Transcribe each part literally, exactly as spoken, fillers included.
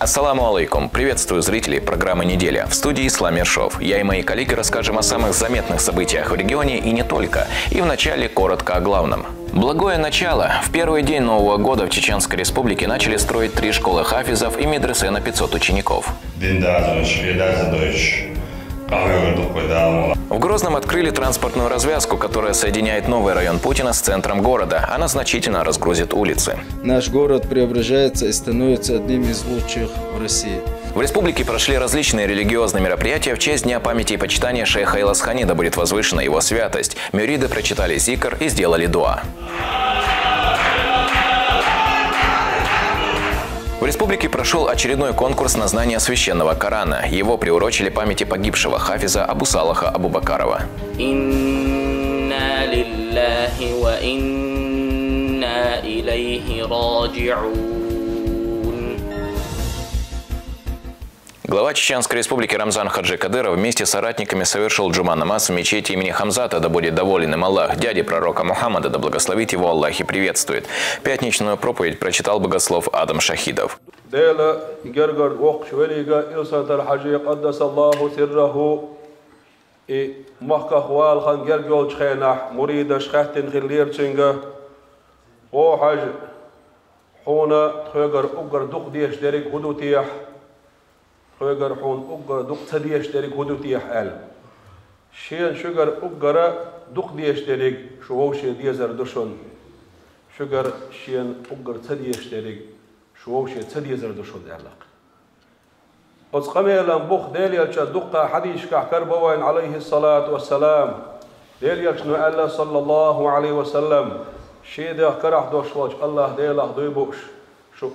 Ассаламу алейкум! Приветствую зрителей программы «Неделя». В студии Ислам Ершов. Я и мои коллеги расскажем о самых заметных событиях в регионе и не только. И вначале коротко о главном. Благое начало. В первый день Нового года в Чеченской Республике начали строить три школы хафизов и медресе на пятьсот учеников. Дин даза, шхи даза дойч. Къахьоьгара дукха вай Дала мала. В Грозном открыли транспортную развязку, которая соединяет новый район Путина с центром города. Она значительно разгрузит улицы. Наш город преображается и становится одним из лучших в России. В республике прошли различные религиозные мероприятия в честь Дня памяти и почитания шейха Иласхани, да будет возвышена его святость. Мюриды прочитали зикр и сделали дуа. В республике прошел очередной конкурс на знание священного Корана. Его приурочили памяти погибшего хафиза Абу Салаха Абубакарова. إنا لله وإنا إليه راجعون. Глава Чеченской Республики Рамзан Хаджи Кадыров вместе с соратниками совершил джума намаз в мечети имени Хамзата, да будет доволен им Аллах, дяди пророка Мухаммада, да благословит его Аллах и приветствует. Пятничную проповедь прочитал богослов Адам Шахидов. Дела гергара воккхача велийга Илсхан-Тара-Хьажи, къаддасаллаху сирраху, и махках вала хан герга йолча хенахь муридаш хаьттина хиллера цуьнга: «О Хьажа, хьуна тхоьгара уггар дукха дезаш дерриг хӀун ду техьа? Тхоьгара хьуна уггар дукха ца дезаш дерриг хӀун ду техьа?» — аьлла. «Шена шуьгара уггара дукха дезаш дерриг шу вовшийн дезар ду шуна. Шуьгара шена уггар ца дезаш дерриг шу вовшийн ца дезар ду шуна», — аьлла. Оцу къамелан бух Делан Элчан дуккха хьадисашкахь карабо вайна, Ӏалайхиссалату вассалам. Делан Элчано аьлла, саллаллаху Ӏалайхи ва саллам: «Шен дегӀ карахь долуш волчу Аллах Делах дуй бууш, шу,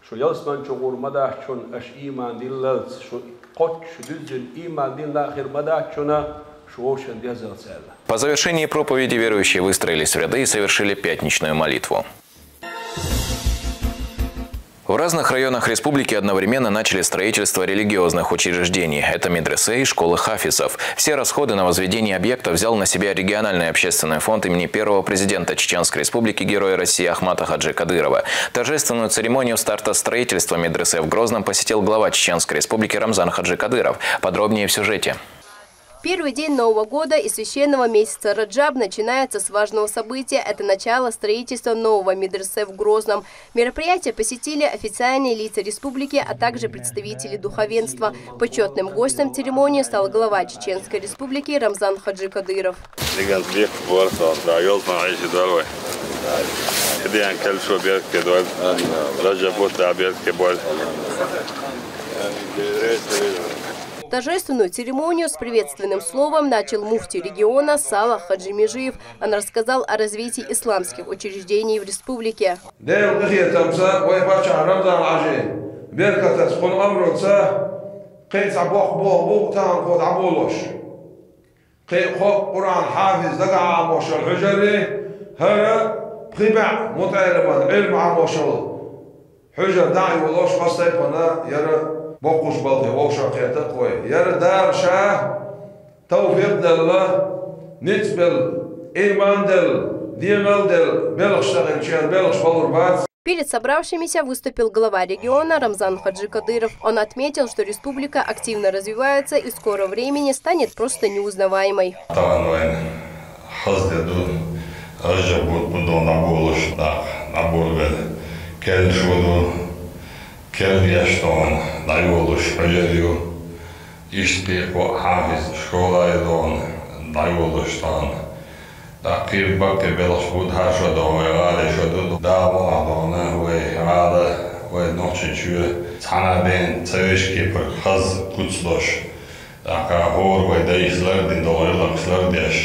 шу ялсамани чу гӀур ма дац шуна аша ийман диллалц, шу кхоччуш дуьззина ийман дина нах хир ма дац шуна, шу вовшийн дезалц», — аьлла. По завершении проповеди верующие выстроились в ряды и совершили пятничную молитву. В разных районах республики одновременно начали строительство религиозных учреждений. Это медресе и школы хафизов. Все расходы на возведение объекта взял на себя региональный общественный фонд имени первого президента Чеченской Республики, Героя России Ахмата Хаджи Кадырова. Торжественную церемонию старта строительства медресе в Грозном посетил глава Чеченской Республики Рамзан Хаджи Кадыров. Подробнее в сюжете. Первый день Нового года и священного месяца Раджаб начинается с важного события. Это начало строительства нового медресе в Грозном. Мероприятие посетили официальные лица республики, а также представители духовенства. Почётным гостем церемонии стал глава Чеченской Республики Рамзан Хаджи Кадыров. Диган бехк борса, да, ёлтан айши дорвай. Хидиян кельшо берке дор. Раджаб бут да берке бор. Торжественную церемонию с приветственным словом начал муфтий региона Салах Хаджи Межиев. Он рассказал о развитии исламских учреждений в республике. Делан къинхетамца вай паччахь Рамзан-Хьажин беркатаца, кхуьнан омранца кхин а цхьа боккха болх бу тахана кхо дӀаболош. Кхин а кхо Къуръан хьафиз дагахь Ӏамош йолу хьуьжарий, хӀара пхи бӀе мутаӀеллиман Ӏилма Ӏамош йолу хьуьжар дӀа а йолош, массо а тайпана яра боккхуш балхе вовшах кхетакх вай. Яра Дала Ша тавфикъ делла, ницкъ белла, ийман делла, дегӀал делла, белхаш ца хилча, яра белхаш балур бац. Перед собравшимися выступил глава региона Рамзан Хаджи Кадыров. Он отметил, что республика активно развивается и в скором времени станет просто неузнаваемой. Тахана вайна хаза де ду, Раджаб бут бу дона болуш, дӀа, дӀаболабелла. Кел шу ду, кел еш дона дӀайолуш хьуьжар ю. Иштта кхин а кхо хьафиз школа а дона дӀайолуш дона. ТӀаккха кхин баккхий белхаш бу, хӀара шо дона вай гӀалин шо ду, Дала мукъ лахь дона вай гӀала, вай Нохчийчоь цхьана а бен ца веш кепара хаза куц луш. ТӀаккха хӀора вай дайша лардина долу гӀиллакхаш лардеш,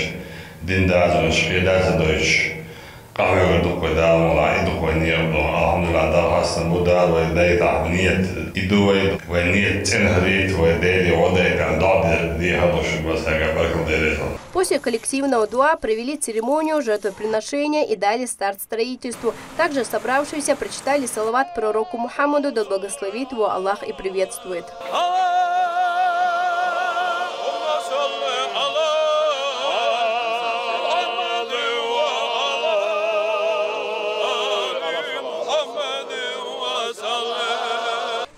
дин дазонаш кхин даза дойтуш, къахьоьгур ду-кх вай Дала мукъ лахь, и ду-кх вай некъ ду. Алхьамдулиллахь, Далла хастам бу, Дала вай дайтахь нийят, и ду вай, вай нийят цӀена хилийта, вай Деле гӀо дайта, доӀа де-, дехьа луш, масага баркалла делира. После коллективного дуа провели церемонию жертвоприношения и дали старт строительству. Также собравшиеся прочитали салават пророку Мухаммаду, да благословит его Аллах и приветствует.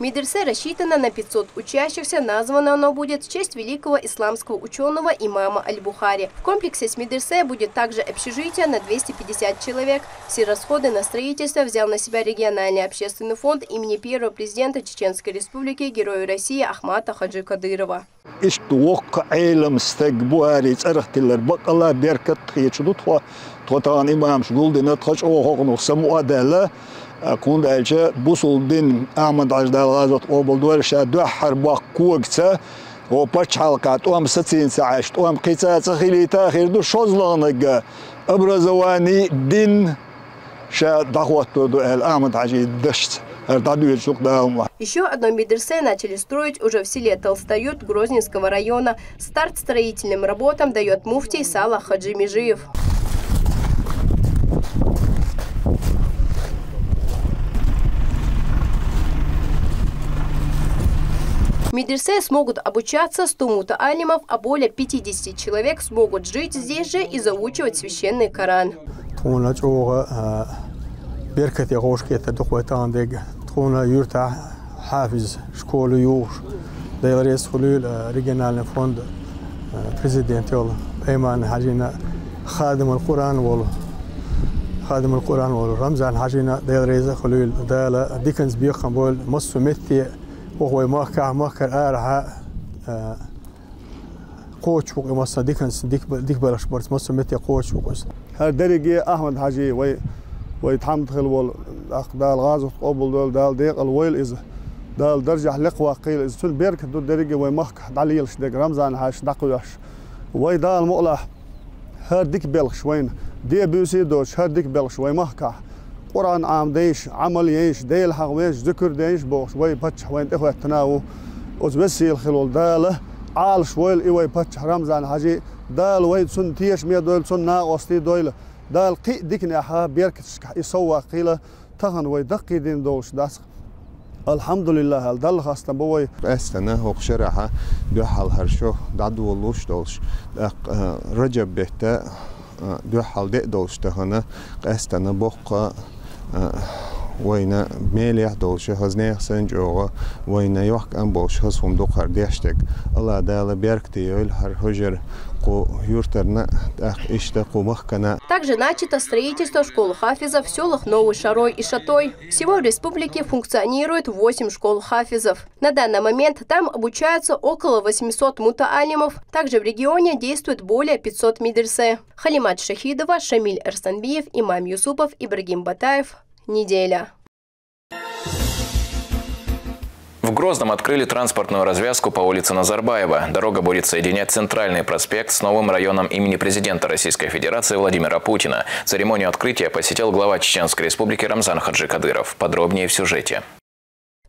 Медресе рассчитано на пятьсот учащихся. Названо оно будет в честь великого исламского ученого имама Аль-Бухари. В комплексе с медресе будет также общежитие на двести пятьдесят человек. Все расходы на строительство взял на себя региональный общественный фонд имени первого президента Чеченской Республики, Героя России Ахмата Хаджи Кадырова. Иштта воккха Ӏелам стаг бу ари цӀарах тиллар бакъалла беркат хеташ ду тхо. Тхо тахана имамаш гулдина, тха чӀогӀа хӀокхунах самукъа а даьлла, а, хӀунда аьлча бусулба дин Ахьмад-Хьажа, Дала гӀазот къобал дойла, ша дуьххьара боккха когаца, гӀо пачхьалкха тӀом сацийна ца Ӏаш, тӀом кхица а ца хилийта а хир ду, шозлагӀнарг образовани, дин, ша дӀахоттор ду аьлла Ахьмад-Хьажин дашца. ХӀара дӀадоьдуш ду-кх Дала мукъ лахь. Еще одно медресе начали строить уже в селе Толстоюрт Грозненского района. Старт строительным работам даёт муфтий Салах Хаджи Межиев. В медресе смогут обучаться сто мутаалимов, а более пятидесяти человек смогут жить здесь же и заучивать священный Коран. Тхона чӀогӀа, а, беркате гӀовшкета дукхой тахана дега. Тхона юртахь хьафиз школа юхуш. Дела реза хуьлийла, а, региональный фонд, а, президент йолу Айман-Хьажина, Хадимул Къуръан волу, Хадимул Къуръан волу Рамзан-Хьажина Дела реза хуьлийла. Дала диканца бекхам бойла, массо метте, оха вай махкахь, махкара арахьа, а, кхочуш ву-кх и массо диканца, дик, дика белхаш барца массо метте кхочуш ву-кх иза. ХӀара дерриге Ахьмад-Хьажи вай, вай тхьамда хилла волу, тӀаккха Дала гӀазот къобал дойла, Дала декъал войла иза. Дала даржехь лекха ваккхийла иза. Цуьнан беркат ду дерриге вай махкахь дӀалелаш дерг, Рамзан-Хьаьжас дӀакхоьхьуш. Вай Дала мукъ лахь, хӀара дика белхаш вайна, де-буьйса а доцуш, хӀара дика белхаш вай махкахь. Къуръан Ӏамадайша, Ӏамал яйша, Дела хьахавеш, зуькар дайша бохуш, вай паччахь вайна тӀехӀоьттина а ву. Оцу веза-сийлахь хилла волу Дала Ӏалаш войла и вай паччахь Рамзан-Хьажи. Дала вай цунна тешаме дойла, цунна накъостий дойла. Дала кхин а диканехь, беркаташкахь и совваккхийла, тахана вай даккхийдина долуш дац-кх. Алхьамдулиллахь аьлла, Далла хастам бу вай. Къаьстина хӀокху шарахь дуьххьал хӀара шо дӀадолалуш долуш, тӀаккха, а, Раджаб бетта, а, дуьххьал де а долуш тахана, къаьстина боккха, а, вайна мелехь а долуш, хаза нехан санна чӀогӀа вайна йохкам болуш хаза хӀума ду-кх хӀара деш дерг. Аллах Дала беркате йойла хӀара хьуьжар кху юьртарна, тӀаккха иштта кху махкана. Также начато строительство школ хафизов в сёлах Новый Шарой и Шатой. Всего в республике функционирует восемь школ хафизов. На данный момент там обучаются около восьмисот мутаалимов. Также в регионе действует более пятьсот медресе. Халимат Шахидова, Шамиль Арсанбиев, Имам Юсупов, Ибрагим Батаев. Неделя. В Грозном открыли транспортную развязку по улице Назарбаева. Дорога будет соединять Центральный проспект с новым районом имени президента Российской Федерации Владимира Путина. Церемонию открытия посетил глава Чеченской Республики Рамзан Хаджи Кадыров. Подробнее в сюжете.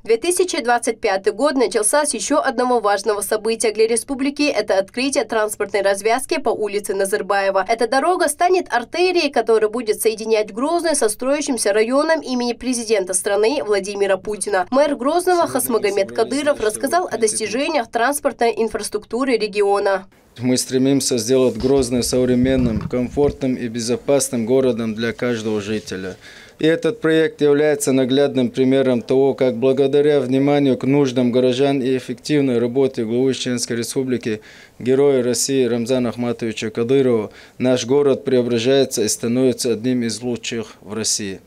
Две тысячи двадцать пятый год начался с еще одного важного события для республики. Это открытие транспортной развязки по улице Назарбаева. Эта дорога станет артерией, которая будет соединять Грозный со строящимся районом имени президента страны Владимира Путина. Мэр Грозного Хасмагомед Кадыров рассказал о достижениях транспортной инфраструктуры региона. Мы стремимся сделать Грозный современным, комфортным и безопасным городом для каждого жителя. И этот проект является наглядным примером того, как благодаря вниманию к нуждам горожан и эффективной работе главы Чеченской Республики, Героя России Рамзана Ахматовича Кадырова, наш город преображается и становится одним из лучших в России.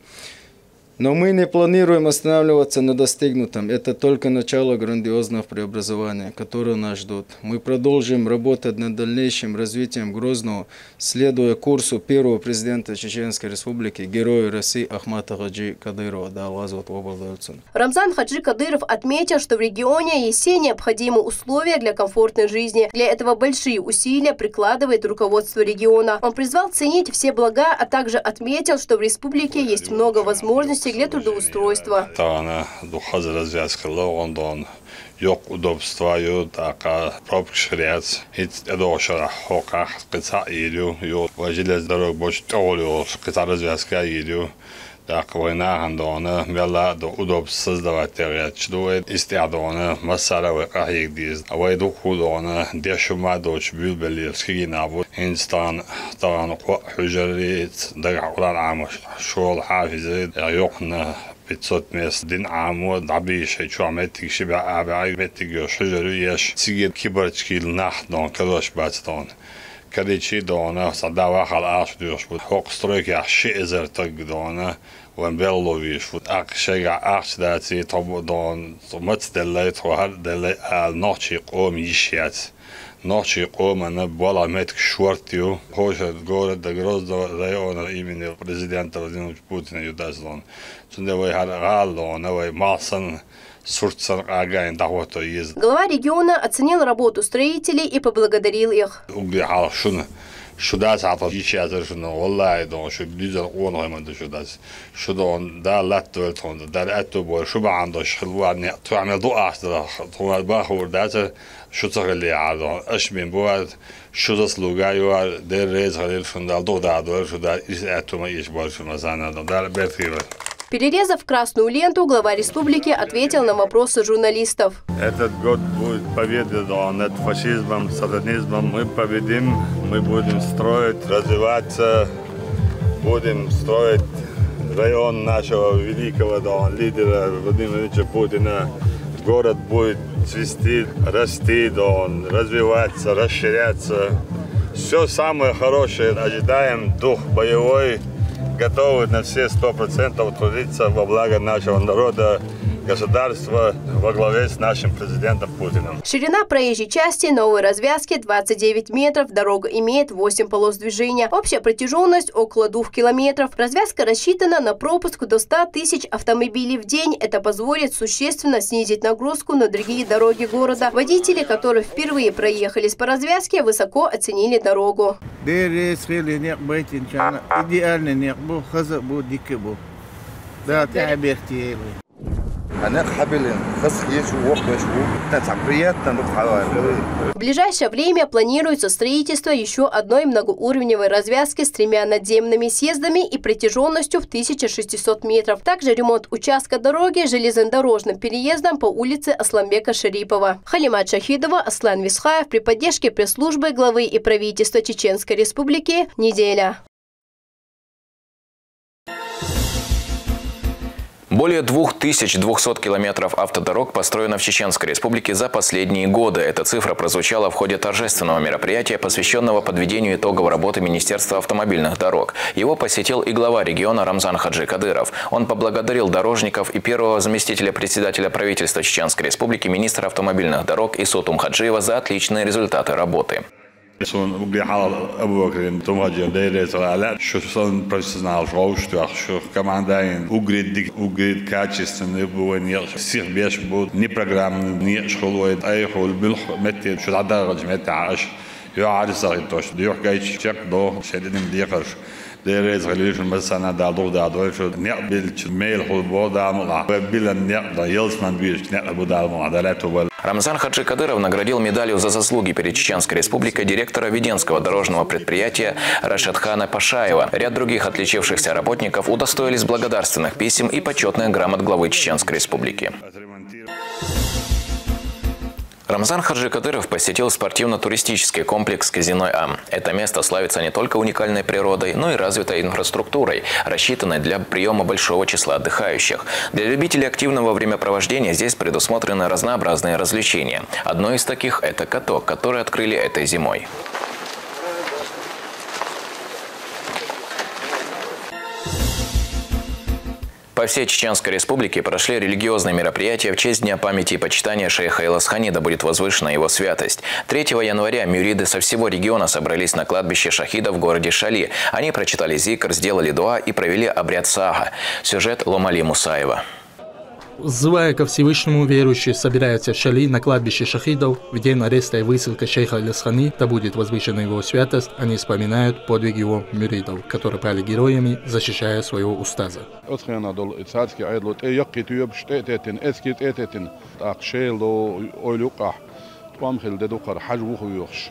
Но мы не планируем останавливаться на достигнутом. Это только начало грандиозного преобразования, которое нас ждёт. Мы продолжим работать над дальнейшим развитием Грозного, следуя курсу первого президента Чеченской Республики, Героя России Ахмата Хаджи Кадырова. Дала гӀазот къобал дойла цунна. Рамзан Хаджи Кадыров отметил, что в регионе есть все необходимые условия для комфортной жизни. Для этого большие усилия прикладывает руководство региона. Он призвал ценить все блага, а также отметил, что в республике есть много возможностей для трудоустройства. Тахана дукха хаза развязка лоруш ду, йоккха удобство ю, тӀаккха пробкаш хир яц. ХӀинца тӀедогӀучу шарахь хӀокхахь кхин цхьаъ йийр ю, ю вай железная дорога болчу тӀехула йолуш кхин цхьа развязка йийр ю. ТӀаккха вай нахана догӀана мелла а до удобство создавать де гӀерташ ду вай. Иза тӀехь догӀана массара а вай къахьега деза. Вай дуккха а догӀана деш хӀума а доцуш буьйлабеллера кегий нах бу. ХӀинца тахана, тахана кхоъ хьуьжарий, дагахь Къуръан Ӏамош школа, хьафизий, йоккхана Пятьсот мест дин Ӏамо дӀабийша, чохь меттиг ши бӀе а бӀе меттиг йолуш хьуьжар ю еш. Цига кибарчкийла нах дона карош бац дона. Кадичи дона, сан да вахьал ахча доьхуш бу. ХӀокху стройкехь ши эзар таг дона, вайн белхало вийш ву. ТӀаккха шайгахь ахча даций, тхо бу дона, тхо маца деллай, тхо хӀара деллай ала, нохчий къома йиш яц. Нохчий къомана болх меттиг шорта ю. ХӀокху шарахь город Грозного района имени президента Владимира Путина ю дас дона. Цундела вай хӀара гӀала дона, вай малх санна, сурт санна къагийна дӀахӀотто еза. Глава региона оценил работу строителей и поблагодарил их. Уггаре хьалха шуна, шу дас хьалха йиш яцара шуна, валлахӀи, дона, шу дуьззина къонахой ма ду шу дас. Шу дона, Дала латтадойла тхуна, Дала аьтто бойла, шу бахьана долуш хила ву хӀара некъ, тхо хьан мел ду ахча дара, тхуна бахур дацара, шу ца хилла яхьара дона. Аша бен бу хӀара, шу заслуга ю хӀара, Дела реза хилийла шуна, Дала дукха дахдойла шу, Дала ирс аьтто ма эца бойла шуна, ма санна дона, Дала беркате вара. Перерезав красную ленту, глава республики ответил на вопросы журналистов. Этот год будет победы, да, над фашизмом, сатанизмом. Мы победим, мы будем строить, развиваться, будем строить район нашего великого, да, лидера Владимира Владимировича Путина. Город будет цвести, расти, да, развиваться, расширяться. Все самое хорошее ожидаем, дух боевой, готовы на все сто процентов трудиться во благо нашего народа, государства во главе с нашим президентом Путиным. Ширина проезжей части новой развязки двадцать девять метров, дорога имеет восемь полос движения, общая протяженность около двух километров. Развязка рассчитана на пропуск до ста тысяч автомобилей в день. Это позволит существенно снизить нагрузку на другие дороги города. Водители, которые впервые проехались по развязке, высоко оценили дорогу. Деррис хили некъ байтинчарна идеальный некъ бу, хаза бу, дика бу. Да, тӀаьхьа бехке. Хьан некъ хьабилина, хаза хеташ ву, воккхавеш ву. Тан цхьа приятно ду хьалха. В ближайшее время планируется строительство ещё одной многоуровневой развязки с тремя надземными съездами и протяженностью в тысяча шестьсот метров. Также ремонт участка дороги с железнодорожным переездом по улице Асланбека Шарипова. Халимат Шахидова, Аслан Висхаев при поддержке пресс-службы главы и правительства Чеченской Республики. Неделя. Более двух тысяч двухсот километров автодорог построено в Чеченской Республике за последние годы. Эта цифра прозвучала в ходе торжественного мероприятия, посвящённого подведению итогов работы Министерства автомобильных дорог. Его посетил и глава региона Рамзан Хаджи Кадыров. Он поблагодарил дорожников и первого заместителя председателя правительства Чеченской Республики, министра автомобильных дорог Ису Тумхаджиева за отличные результаты работы. Суна уггаре хьалха Абу-Бакрин, Тумхаджиев, Дела реза хуьлда, шу санна профессионалаш вовшахтоьхна, шу командин уггаре дика, уггаре качественный бу вайн некъаш, сиха беш бу, непрограммный некъаш хуьлу вайн, айхьа хуьлу муьлхха метте, шу дӀадаханчу меттехь аша юьхьӀаьржа ца хӀиттош, юьхь гайча чекхдо, шайн динан декхарш. Дела реза хуьлда шуна, массарна а Дала дукха дахдойла шу, некъ биллича мела хуьлу боху Дала мукъалахь. Вай биллина некъ дан, ялсамани безачу некъ бу Дала мукъалахь, Дала аьтто бойла. Рамзан Хаджи Кадыров наградил медалью «За заслуги перед Чеченской Республикой» директора Веденского дорожного предприятия Рашидхана Пашаева. Ряд других отличившихся работников удостоились благодарственных писем и почётных грамот главы Чеченской Республики. Рамзан Хаджи Кадыров посетил спортивно-туристический комплекс «Казино Ам». Это место славится не только уникальной природой, но и развитой инфраструктурой, рассчитанной для приёма большого числа отдыхающих. Для любителей активного времяпровождения здесь предусмотрены разнообразные развлечения. Одно из таких — это каток, который открыли этой зимой. По всей Чеченской Республике прошли религиозные мероприятия в честь Дня памяти и почитания шейха Иласхани, да будет возвышена его святость. Третьего января мюриды со всего региона собрались на кладбище шахидов в городе Шали. Они прочитали зикр, сделали дуа и провели обряд сага. Сюжет Ломали Мусаева. Взывая ко Всевышнему, верующие собираются в Шали на кладбище шахидов. В день ареста и высылка шейха Иласхани, да будет возвышена его святость, они вспоминают подвиг его мюридов, которые пали героями, защищая своего устаза. Оцу хенахь долу и цхьаьцкий Ӏедало тӀе яккхий тоьпаш тӀе а теттина, эцкий тӀе а теттина, тӀаккха Шело ойла юккъехь тӀом хилла де ду хӀара, хьажа вухавоьхуш.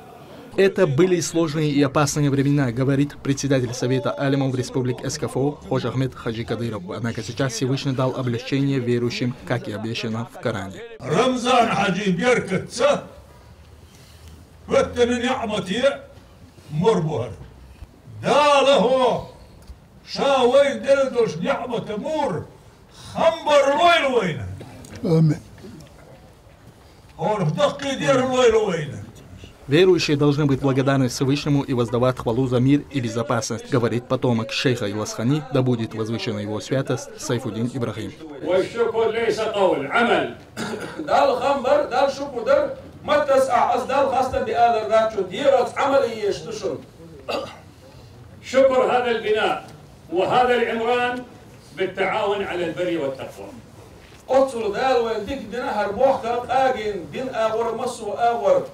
Это были сложные и опасные времена, говорит председатель Совета алимов республик СКФО Хож-Ахмед Хаджи Кадыров. Однако сейчас Всевышний дал облегчение верующим, как и обещано в Коране. Рамзан-Хьаьжин беркатца хӀоьттина неӀмате мур бу хӀара. Дала хӀокху Ша вайна делла долчу неӀмата мур Хам бар лойла вайна. Амин. Хор даккхи дер лойла вайна. Верующие должны быть благодарны Всевышнему и воздавать хвалу за мир и безопасность, говорит потомок шейха Иласхани, да будет возвышена его святость, Сайфуддин Ибрагим. والشكر ليس قول، عمل. Дала хам бар, Дала шукур дар, маттас а аз Дала хастам би алар дачу, дирас амал еш тушун. شكر هذا البناء وهذا العمران بالتعاون على البر والتقوى. Оццул Дала вайн дика дина хӀара мохк къагийна дин агӀор, массо а агӀор.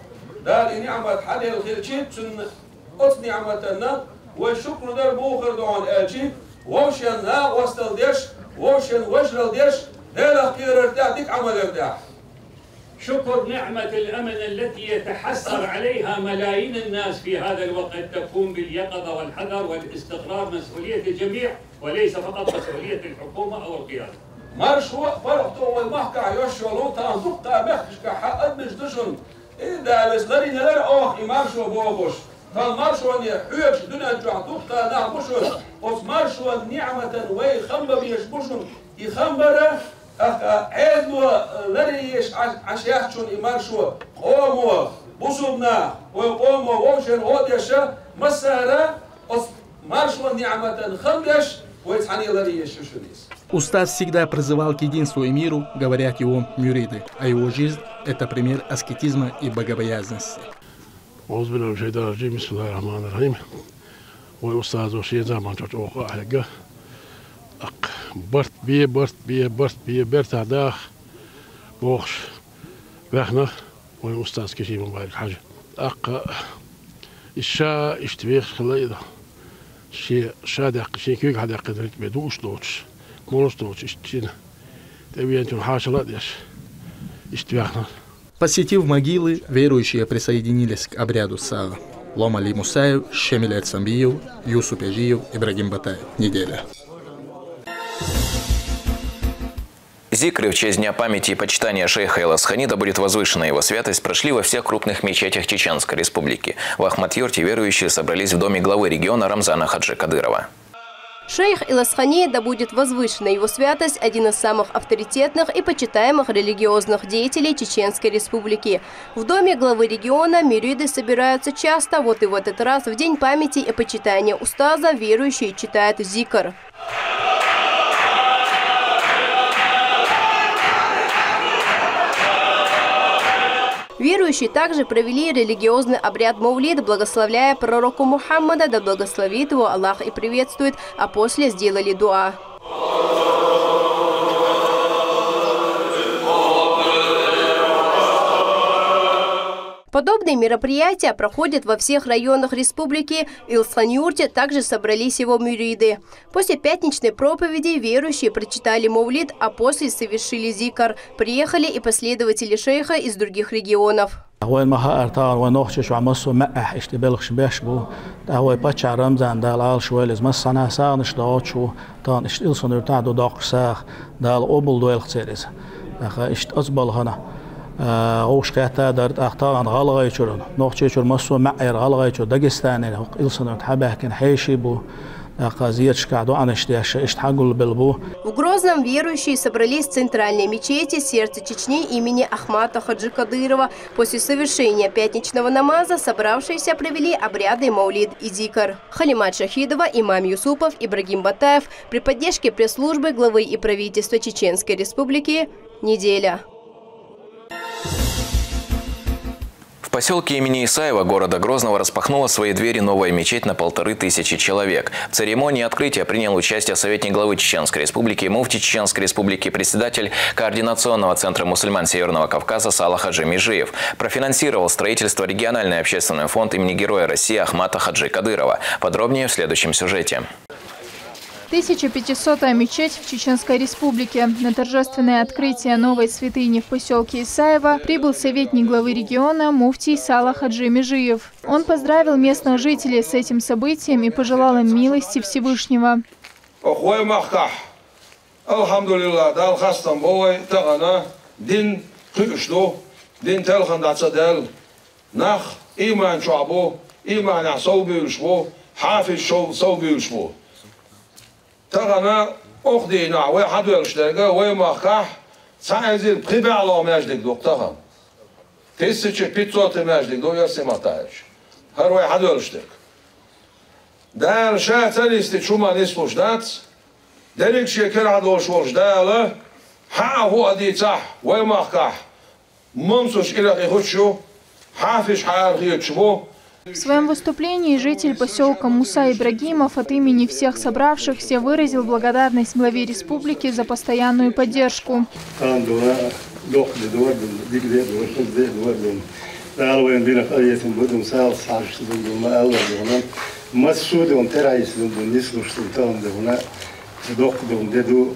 Дала и ниӀмат хьаделла хилчи, цунна оцу ниӀматанна вай шукр дар бохур ду хьуна аьлчи, вовшен накъостал деш, вовшен вежарал деш, Делах кхерар тӀехь дика Ӏамалар тӀехь. شكر نعمة الأمن التي يتحسر عليها ملايين الناس في هذا الوقت، تكون باليقظة والحذر والاستقرار مسؤولية الجميع، وليس فقط مسؤولية الحكومة أو القيادة. Маршо паргӀато вай махкахь йош йолу, тхан дуккха мехкашкахь хьан адамаш ду шуна. И да вес ларина лара оха и маршо бохуш. Тхан маршоне хьоьгуш дуьнен чохь дуккха нах бу шуна. Оцу маршон ниӀматан вай хам бан безаш бу шуна. И хам бара, тӀаккха Ӏедало ларъеш Ӏаш, Ӏаш яц шуна и маршо. Къомо, бусулба нах, вай къомо вовшен гӀо а деш, массара оцу маршон ниӀматан хам беш, вай цхьаьна ларъеш ю шуна иза. Устаз всегда призывал к единству и миру, говорят его мюриды, а его жизнь — это пример аскетизма и богобоязненности. أعوذ بالله من الشيطان الرجيم. بسم الله الرحمن الرحيم. Вай устазо шен заманчохь чӀогӀа къа а хьегна. Аккха барт бе, барт бе, барт бе, бертахь даха бохуш ваьхна вайн устаз Киши Мубарак-Хьаьжа. Аккха и ша иштта вехаш хилла и, шен ша даьккхина, шен куьйга хьадаьккхина ритме дууш доцуш, молуш доцуш, иштта шена тӀевеанчун хьашала а деш, иштта ваьхна. Посетив могилы, верующие присоединились к обряду сагӀа. Ломали Мусаев, Шемилет Самбиев, Юсуп Эжиев, Ибрагим Батаев. Неделя. Зикры в честь Дня памяти и почитания шейха Иласхани, да будет возвышена его святость, прошли во всех крупных мечетях Чеченской Республики. В Ахмат-Юрте верующие собрались в доме главы региона Рамзана Хаджи Кадырова. Шейх Иласхани, да будет возвышена его святость, один из самых авторитетных и почитаемых религиозных деятелей Чеченской Республики. В доме главы региона мюриды собираются часто, вот и в этот раз, в День памяти и почитания устаза, верующие читают зикр. Верующие также провели религиозный обряд мовлид, благословляя пророка Мухаммада, да благословит его Аллах и приветствует, а после сделали дуа. Подобные мероприятия проходят во всех районах республики. В Иласхан-Юрте также собрались его мюриды. После пятничной проповеди верующие прочитали мовлид, а после совершили зикр. Приехали и последователи шейха из других регионов. Вайн ма-хаара, тахана вайн Нохчийчохь массо а маьӀӀехь иштта белхаш беш бу. ТӀаккха вай паччахь Рамзан, Дала Ӏалашвойла иза, массанхьа сагӀанаш дохьучу, тахана иштта Иласхан-Юртахь ду доккхуш сагӀа, Дала къобалдойла церан иза. ТӀаккха иштта оцу балхана, а, вовшахкхетта а дара, тӀаккха тахана ГӀалгӀайчуьра, Нохчийчуьра массо а маьӀӀера, ГӀалгӀайчуьра, Дагестанера, хӀокху Иласхан-Юрта хьабаьхкина хьеший бу. ТӀаккха зерашкахь доӀанаш деш, иштта хьагулбелла бу. В Грозном верующие собрались в центральной мечети «Сердце Чечни» имени Ахмата Хаджи Кадырова. После совершения пятничного намаза собравшиеся провели обряды мовлид и зикр. Халимат Шахидова, Имам Юсупов, Ибрагим Батаев при поддержке пресс-службы главы и правительства Чеченской Республики. Неделя. В посёлке имени Исаева города Грозного распахнула свои двери новая мечеть на полторы тысячи человек. В церемонии открытия принял участие советник главы Чеченской Республики, муфти Чеченской Республики, председатель Координационного центра мусульман Северного Кавказа Сала Хаджи Межиев. Профинансировал строительство региональный общественный фонд имени Героя России Ахмата Хаджи Кадырова. Подробнее в следующем сюжете. Тысяча пятисотая мечеть в Чеченской Республике. На торжественное открытие новой святыни в посёлке Исаево прибыл советник главы региона муфтий Сала Хаджи Межиев. Он поздравил местных жителей с этим событием и пожелал им милости Всевышнего. Оха вай махкахь, алхьамдулиллахӀ, Далла хастам бо вай, тахана дин кхуьуш ду, дин телхина дӀа ца даьлла. Нах ийман чохь бу, ийманехь совбуьйлуш бу, хьафиз шов-, совбуьйлуш бу. Тахана Оха дийнахь вай хьадоьллуш дерг вай махкахь цхьа эзар пхи баьӀло маьждиг ду-кх тахан. Тысяча пятьсот маьждиг ду Эрсий-Маттахь. ХӀара вай хьадоьллуш дерг. Дала ша ца нисдича хӀума нислуш дац. Дерриг шен кара хьадолуш волчу Дала хьан а хӀу а дийцахь, вай махкахь мамсуш иракъ и хуьттуш ю, хьафизаш хьаарахеташ бу. В своём выступлении житель поселка Муса Ибрагимов от имени всех собравшихся выразил благодарность главе республики за постоянную поддержку. Тхан дуна, доккха де дора дуна, дика де дора, хаза де дора дуна. Дала вайна динах къинхетам бу дуна, сал схьаьжча дуна, дуна, ма аллара дуна. Массо а дуна, терахьийса дуна, дуна, нислуш дуна, тхан дуна, доккха дуна де ду.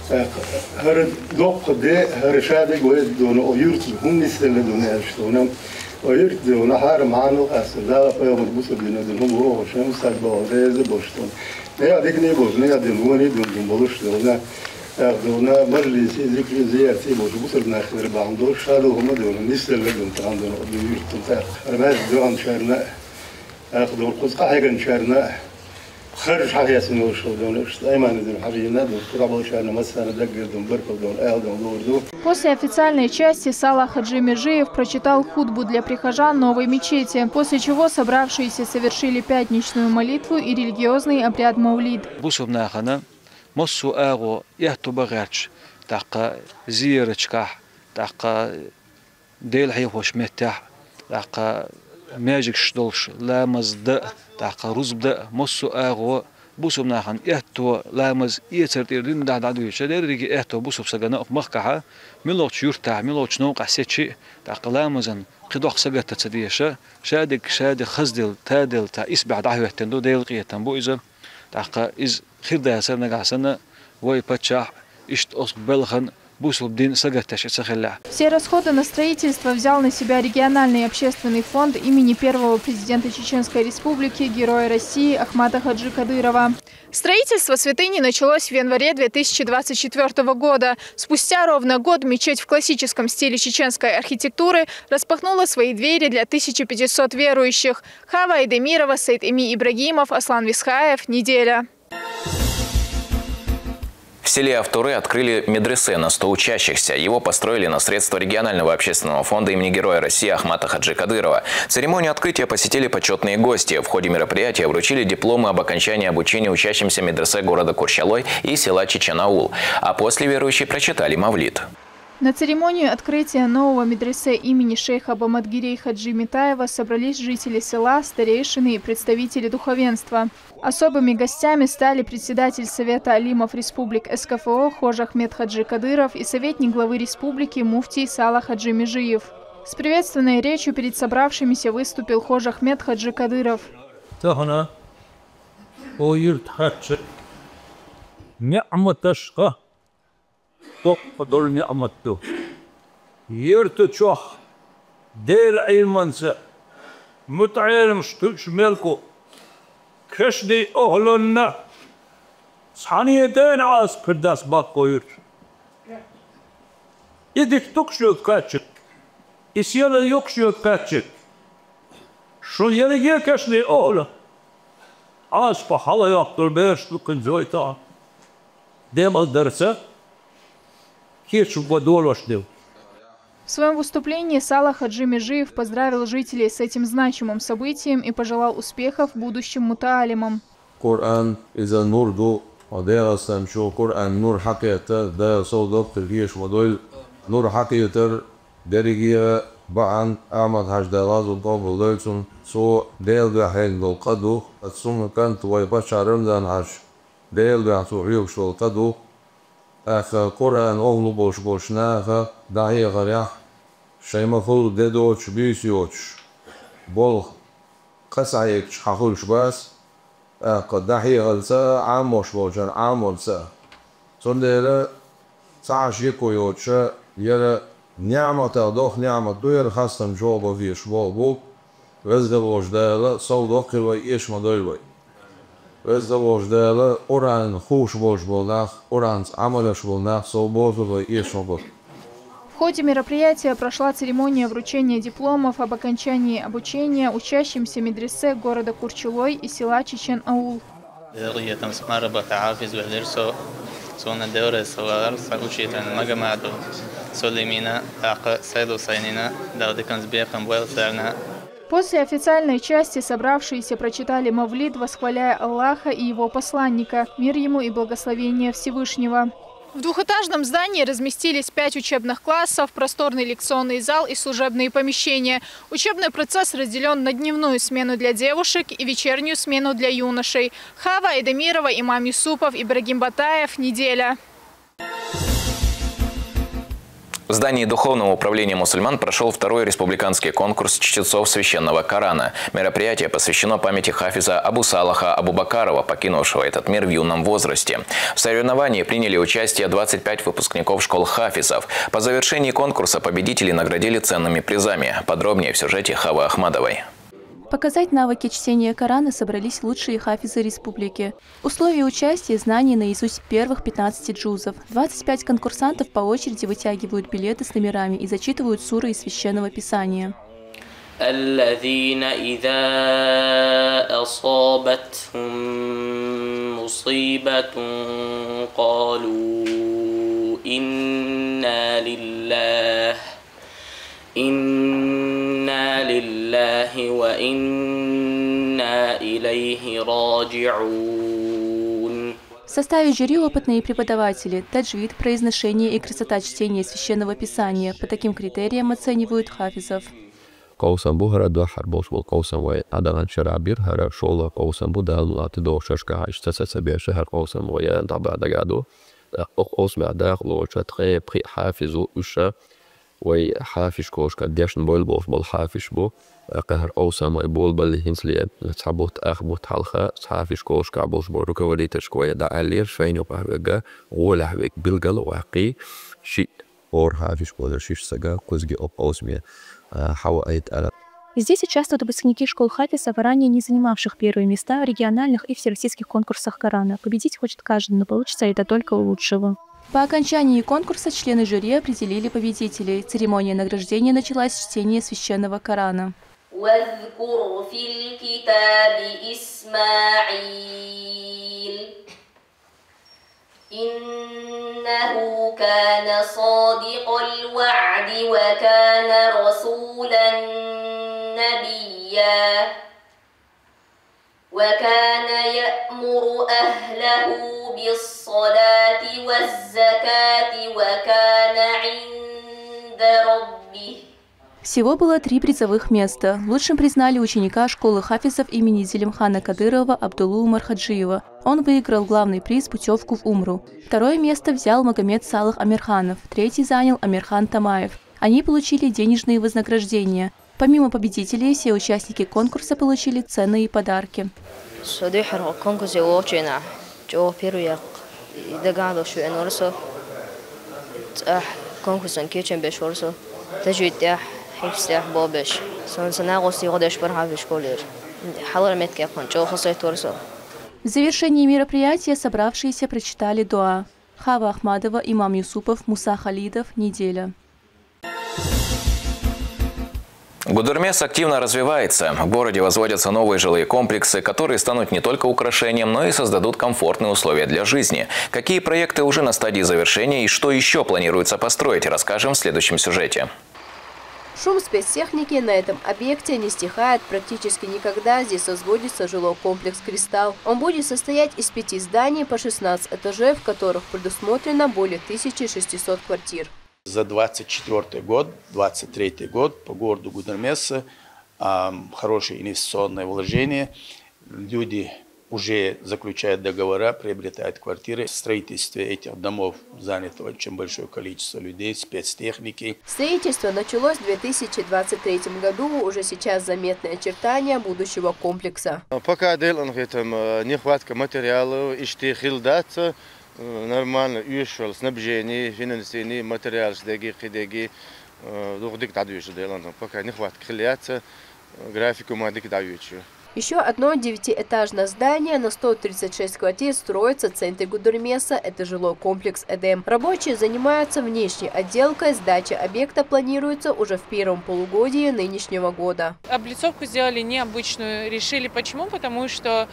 ТӀаккха хӀара доккха де, хӀара шадерг вай дуна, о юьртахь хӀума нисделла дуна аьлча дуна. О юьртахь дуна, хьарам хьанал къаьстина, Дала пайхамар бусалба дина дуна, хӀума вогӀуш, хӀума саг боху, деза болуш дуна. Нехан дикане болуш, нехан дина, вон а дуна, дуна болуш дуна. ТӀаккха дуна, мажлиси, зикри, зиярти болуш, бусалба нах хилар бахьана долуш, шадолу хӀума дуна, нисделла дуна, тхан дуна, о юьртахь дуна, тӀаккха. ХӀара маьждиг дуьхьал чарна, тӀаккха дуна, кхуза къахьегначарна, харж хьахецна йолуш хила дуна, иштта Айманадин хьажийна дуна, кхузахь болчарна массарна даггара дуна, баркалла дуна, ала дуна лур ду. После официальной части Салах-Хаджи Межиев прочитал хутбу для прихожан новой мечети, после чего собравшиеся совершили пятничную молитву и религиозный обряд Мавлид. Бусалба нахана массо а агӀо аьтто бан гӀерташ, тӀаккха зеярташкахь, тӀаккха Дела хьехош меттехь, тӀаккха маьждигаш долуш, ламаз дан а, тӀаккха рузба дан а, массо а агӀо бусалба нахана аьтто, ламаз эцар тӀера дина дӀа дӀадуьйцуш, дерриге аьтто бусалба сагана оцу махкахь, муьлххачу юьртахь, муьлххачу новкъахь сецча а, тӀаккха ламазан кхин доккха сагатдан ца дезаш, шадерг шадерг хазделла, таделла, цхьа исбаьхьа дӀахӀоьттина ду, Делан къинхетам бу иза. ТӀаккха иза хир дацара нагахь санна, вай паччахь иштта оцу балхана бусалба дин сагатдеш ца хиллехь. Все расходы на строительство взял на себя региональный общественный фонд имени первого президента Чеченской Республики, Героя России Ахмата Хаджи Кадырова. Строительство святыни началось в январе две тысячи двадцать четвёртого года. Спустя ровно год мечеть в классическом стиле чеченской архитектуры распахнула свои двери для тысячи пятисот верующих. Хава Айдемирова, Саид Эми Ибрагимов, Аслан Висхаев. Неделя. В селе Автуры открыли медресе на сто учащихся. Его построили на средства регионального общественного фонда имени Героя России Ахмата Хаджи Кадырова. Церемонию открытия посетили почётные гости. В ходе мероприятия вручили дипломы об окончании обучения учащимся медресе города Курчалой и села Чечен-Аул. А после верующие прочитали мавлид. На церемонию открытия нового медресе имени шейха Бамадгирей Хаджи Митаева собрались жители села, старейшины и представители духовенства. Особыми гостями стали председатель Совета алимов республик СКФО Хож Ахмед Хаджи Кадыров и советник главы республики муфтий Салах Хаджи Межиев. С приветственной речью перед собравшимися выступил Хож Ахмед Хаджи Кадыров. Тахана о юрт хачча ниъматашха доккха долу ниъмат ду. Юьрта чохь Делан Ӏилманца мутаӀеламаш хуьлуш мелла а, кешнийн охӀланна цхьана а дена Ӏазап хир дац баккхий юьртахь. И дика ду-кх шуьга кхаьчнарг, и сийлалла ю-кх шуьга кхаьчнарг. Шун ерриге а кешнийн охӀла Ӏазапах хьалайоккхуш долу бераш ду кхин зойтагӀа. Демалдарца кечам бан долош ду. В своём выступлении Салах Хаджи Межиев поздравил жителей с этим значимым событием и пожелал успехов будущим мутаалимам. Къуръан иза нур ду, хьо дегӀастанчо Къуръан нур хьакхетта, Дала сов доккхий кечам бан дойла. Нур хьакхетар дерриге а бахьана Ахьмад-Хьаьжа, Дала гӀазот къобалдойла цуьнан, цо Делан дуьхьа хьегна долу къа ду, цуьнан кӀант вай паччахь Рамзан-Хьаьжа Делан дуьхьа цо хьоьгуш долу къа ду. ТӀаккха Къуръан охӀла болуш болчу наха дӀахьехарехь, шайн ма-хуьллу де доцуш, буьйса йоцуш болу къа ца хьегча хьан хуьлуш бац, тӀаккха дӀахьехарца а, Ӏамош болчарна Ӏаморца а. Цундела цхьа а шеко йоцуша, яра ниъматах доккха ниъмат ду, яра хастам чӀогӀа бан везаш болу бу. Веза волчу Дала сов доккхийла вай, эшам бан дойла вай. Веза волчу Дала Къуръан хууш болуш болу нах, Къуръанца Ӏамал еш болу нах сов бозула вай, эшам бан. В ходе мероприятия прошла церемония вручения дипломов об окончании обучения учащимся медресе города Курчалой и села Чечен-Аул. Делан къинхетамца мархӀабат, Хьафиз ваьлира со. Сона деврез хилар са учитель Магомадов Сулеймина, тӀаккха Сайду Сайнина, Дала диканца бекхам бойла царна. После официальной части собравшиеся прочитали мавлид, восхваляя Аллаха и Его посланника, мир ему и благословение Всевышнего. В двухэтажном здании разместились пять учебных классов, просторный лекционный зал и служебные помещения. Учебный процесс разделен на дневную смену для девушек и вечернюю смену для юношей. Хава Айдамирова, Имам Юсупов, Ибрагим Батаев. Неделя. В здании Духовного управления мусульман прошел второй республиканский конкурс чтецов Священного Корана. Мероприятие посвящено памяти хафиза Абу Салаха Абубакарова, покинувшего этот мир в юном возрасте. В соревновании приняли участие двадцать пять выпускников школ хафизов. По завершении конкурса победителей наградили ценными призами. Подробнее в сюжете Хавы Ахмадовой. Показать навыки чтения Корана собрались лучшие хафизы республики. Условия участия — знание наизусть первых пятнадцати джузов. Двадцать пять конкурсантов по очереди вытягивают билеты с номерами и зачитывают суры из Священного Писания. الذين إذا أصابتهم مصيبة قالوا إنا لله إنا لله وإنا إليه راجعون. В составе жюри опытные преподаватели. Таджвид, произношение и красота чтения Священного Писания. По таким критериям оценивают хафизов. Къовсам бу хӀара дуьххьара болуш болу къовсам вай Ӏадалан шарахь бира. ХӀара шолгӀа къовсам бу, Дала мукълахь, тӀедогӀучу шерашкахь иштта ца ца беш хӀара къовсам вай дӀабаха дагадо. ТӀаккха оцу къовсамехь дахлочу ткъе пхиъ хафиз ву, уьш вай хафизашкахь дешна бойла болуш болу хафизаш бу. ТӀаккха хӀара къовсам вай болабаллалц, хӀинцале цхьа бутт, ах бутт хьалха хафизашкахь болуш болу руководительшка вай дӀааьллера, шайна юкъахь верг, гӀолехь верг билгал а ваккхий, шиъ хӀора хафизаш болу шишша сага кхузахь оцу къовсаме хьаваийта аьлла. Здесь участвуют выпускники школ хафизов, ранее не занимавших первые места в региональных и всероссийских конкурсах Корана. Победить хочет каждый, но получится это только у лучшего. По окончании конкурса члены жюри определили победителей. Церемония награждения началась с чтения Священного Корана. واذكر في الكتاب إسماعيل إنه كان صادق الوعد وكان رسولا نبيا وكان يأمر أهله بالصلاة والزكاة وكان عند ربه Всего было три призовых места. Лучшим признали ученика школы хафизов имени Зелимхана Кадырова Абдуллу Умархаджиева. Он выиграл главный приз — путевку в Умру. Второе место взял Магомед Салах Амирханов, третий занял Амирхан Тамаев. Они получили денежные вознаграждения. Помимо победителей, все участники конкурса получили ценные подарки. Со дуьххьара конкурсе вахча, чӀогӀа первый яккха дагадогӀуш веана вара со. ЦӀахь конкурсан кечам беш вара со. Таджвид тӀехь, хьифз тӀехь болх беш. Суна сан накъостий гӀо деш бара хафизаш школера. Хьалхара меттиг яьккхина чӀогӀа хазахетта вара со. В завершении мероприятия собравшиеся прочитали дуа. Хава Ахмадова, Имам Юсупов, Муса Халидов. Неделя. Гудермес активно развивается. В городе возводятся новые жилые комплексы, которые станут не только украшением, но и создадут комфортные условия для жизни. Какие проекты уже на стадии завершения и что еще планируется построить, расскажем в следующем сюжете. Шум спецтехники на этом объекте не стихает практически никогда. Здесь возводится жилой комплекс «Кристалл». Он будет состоять из пяти зданий по шестнадцать этажей, в которых предусмотрено более тысячи шестисот квартир. За двадцать четвёртый год, двадцать третий год по городу Гудермеса, ам, хорошее инвестиционное вложение. Люди уже заключают договора, приобретают квартиры. В строительстве этих домов занято очень большое количество людей, спецтехники. Строительство началось в две тысячи двадцать третьем году. Уже сейчас заметны очертания будущего комплекса. Пока делаем там, э, нехватка материалов, иштта хилла дац, э, нормально оьшуш йолу снабжение, финансирование, материалаш дерриге, кхин дерриге, э, дукха дика дӀадоьшуш делаем. Пока нехватка хилла яц, э, графико ма дика дӀайоьдуш ю. Еще одно девятиэтажное здание на сто тридцать шесть квартир строится в центре Гудермеса. Это жилой комплекс «Эдем». Рабочие занимаются внешней отделкой. Сдача объекта планируется уже в первом полугодии нынешнего года. Облицовку сделали необычную. Решили почему? Потому что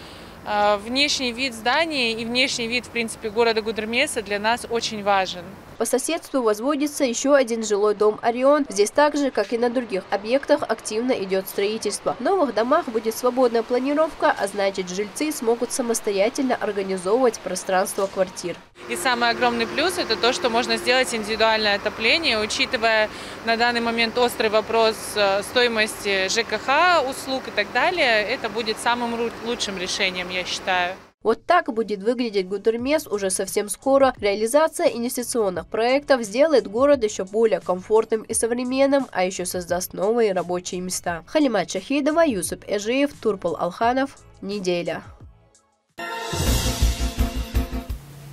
А, внешний вид здания и внешний вид, в принципе, города Гудермеса для нас очень важен. По соседству возводится еще один жилой дом «Орион». Здесь так же, как и на других объектах, активно идет строительство. В новых домах будет свободная планировка, а значит, жильцы смогут самостоятельно организовывать пространство квартир. И самый огромный плюс — это то, что можно сделать индивидуальное отопление, учитывая на данный момент острый вопрос э, стоимости ЖКХ услуг и так далее. Это будет самым ру- лучшим решением, я считаю. Вот так будет выглядеть Гудермес уже совсем скоро. Реализация инвестиционных проектов сделает город еще более комфортным и современным, а еще создаст новые рабочие места. Халимат Шахидова, Юсуп Эжиев, Турпал Алханов. Неделя.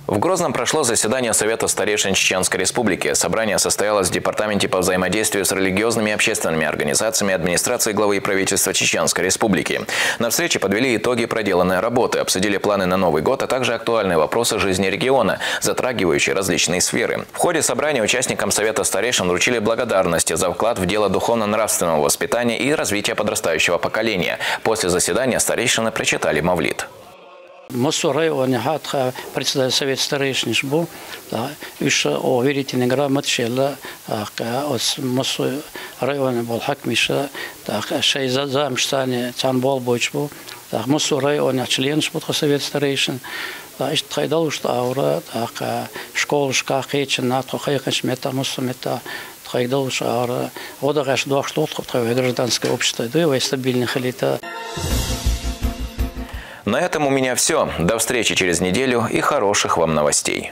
В Грозном прошло заседание Совета старейшин Чеченской Республики. Собрание состоялось в Департаменте по взаимодействию с религиозными и общественными организациями администрации главы и правительства Чеченской Республики. На встрече подвели итоги проделанной работы, обсудили планы на Новый год, а также актуальные вопросы жизни региона, затрагивающие различные сферы. В ходе собрания участникам Совета старейшин вручили благодарности за вклад в дело духовно-нравственного воспитания и развития подрастающего поколения. После заседания старейшины прочитали мавлид. Массо районе хьатха председатель совет старейшинаш бу. Уьш о верительный грамоташ елла. Массо районе бол хьакимаша шай замаш цани цан бол бойч бу. Массо районе членаш бу тха совет старейшин. Ишта тхай далуш тха аура, тха школашка кхечен на тхо хайханч мета, массо мета тхай далуш аура. Ода гаш дохш лот тхо тхай гражданское общество, да вай стабильный халита. На этом у меня все. До встречи через неделю и хороших вам новостей.